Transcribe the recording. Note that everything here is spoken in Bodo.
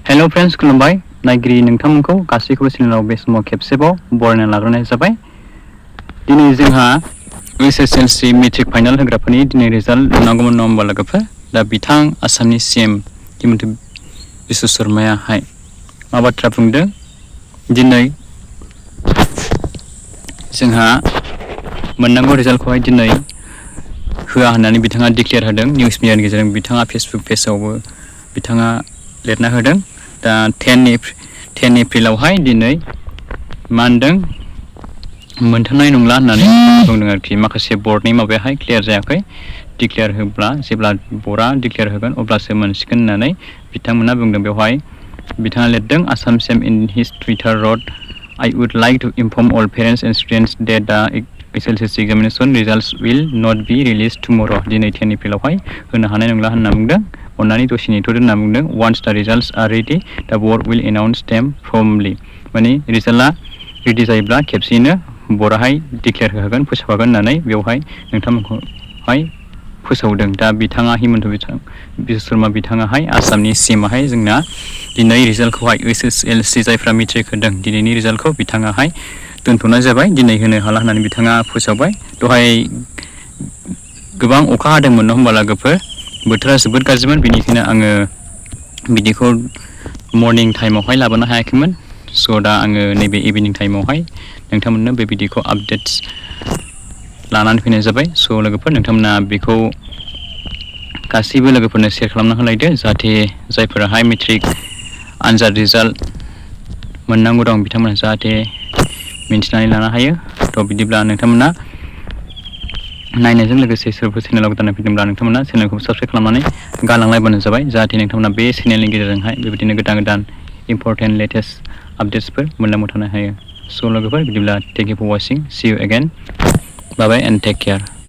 हेलो फ्रेंड्स खुलुमबाय नायगिरि नोंथांमोनखौ गासैखौबो चेनेलाव बे समाव खेबसेबाव बरायना लाग्रोनाय जाबाय। दिनै जोंहा HSLC मेट्रिक फाइनाल होग्राफोरनि दिनै रिजाल्ट नुनांगौमोन नङा होमबा लोगोफोर। दा बिथां आसामनि CM हिमन्त बिश्व शर्मायाहाय मा बाथ्रा बुंदों दिनै जोंहा मोननांगौ रिजाल्टखौहाय दिनै होआ होननानै बिथाङा डिक्लेयार होदों। निउस मिडियानि गेजेरजों बिथाङा फेसबुक पेजावबो बिथाङा लिरना होदों। दा 10 एप्रिलावहाय दिनै मा होनदों मोनथारनाय नंला होननानै बुंदों आरोखि। माखासे बर्डनि माबायाहाय क्लियार जायाखै। डिक्लेयार होब्ला जेब्ला बर्डआ डिक्लेयार होगोन अब्लासो मोनसिगोन होननानै बिथांमोना बुंदों। बेवहाय बिथाङा लिरदों Assam CM in his twitter रड I would like to inform all parents and students that the HSLC examination results will not be released tomorrow. दिनै 10 एप्रिलावहाय होनो हानाय नंला होनना बुंदों। अन्नानै दसे नेथ'दो होनना बुंदों। Once the results are ready, the board will announce them promptly. माने रिजाल्टआ रेडि जायोब्ला खेबसेयैनो बर्डआहाय डिक्लेयार होगोन फोसावगोन होननानै बेवहाय नोंथांमोनखौहाय फोसावदों। दा बिथाङा हिमन्त बिश्व शर्मा बिथाङाहाय आसामनि CMआहाय जोंना दिनै रिजाल्टखौहाय HSLC जायफ्रा मेट्रिक होदों दिनैनि रिजाल्टखौ बिथाङाहाय दोनथ'नाय जाबाय। दिनै होनो हाला होननानै बिथाङा फोसावबाय। दहाय गोबां अखा हादोंमोन नङा होमबा लोगोफोर। बोथोरा जोबोद गाज्रिमोन, बेनिखायनो आङो बिदिखौ मर्निं टाइमावहाय लाबोनो हायाखैमोन। स' दा आङो नैबे इभिनिं टाइमावहाय नोंथांमोननो बे भिडिअखौ आपडेट्स लानानै फैनाय जाबाय। स' लोगोफोर नोंथांमोना बेखौ गासैबो लोगोफोरनो शेयार खालामना होलायदो, जाहाथे जायफोराहाय मेट्रिक आनजाद रिजाल्ट मोननांगौ दं बिथांमोना जाहाथे मिन्थिनानै लानो हायो। थ' बिदिब्ला नोंथांमोना नायनायजों लोगोसे सोरबा चेनेलाव गोदान फैदोंब्ला नोंथांमोना चेनेलखौ साबस्क्राइब खालामनानै गालांलायबानो जाबाय, जाहाथे नोंथांमोना बे चेनेलनि गेजेरजोंहाय बेबायदिनो गोदान इम्परटेन्ट लेटेस्ट आपडेट्सफोर मोनलांबाय थानो हायो। स' लोगोफोर बिदिब्ला thank you for watching, see you again, bye bye and take care.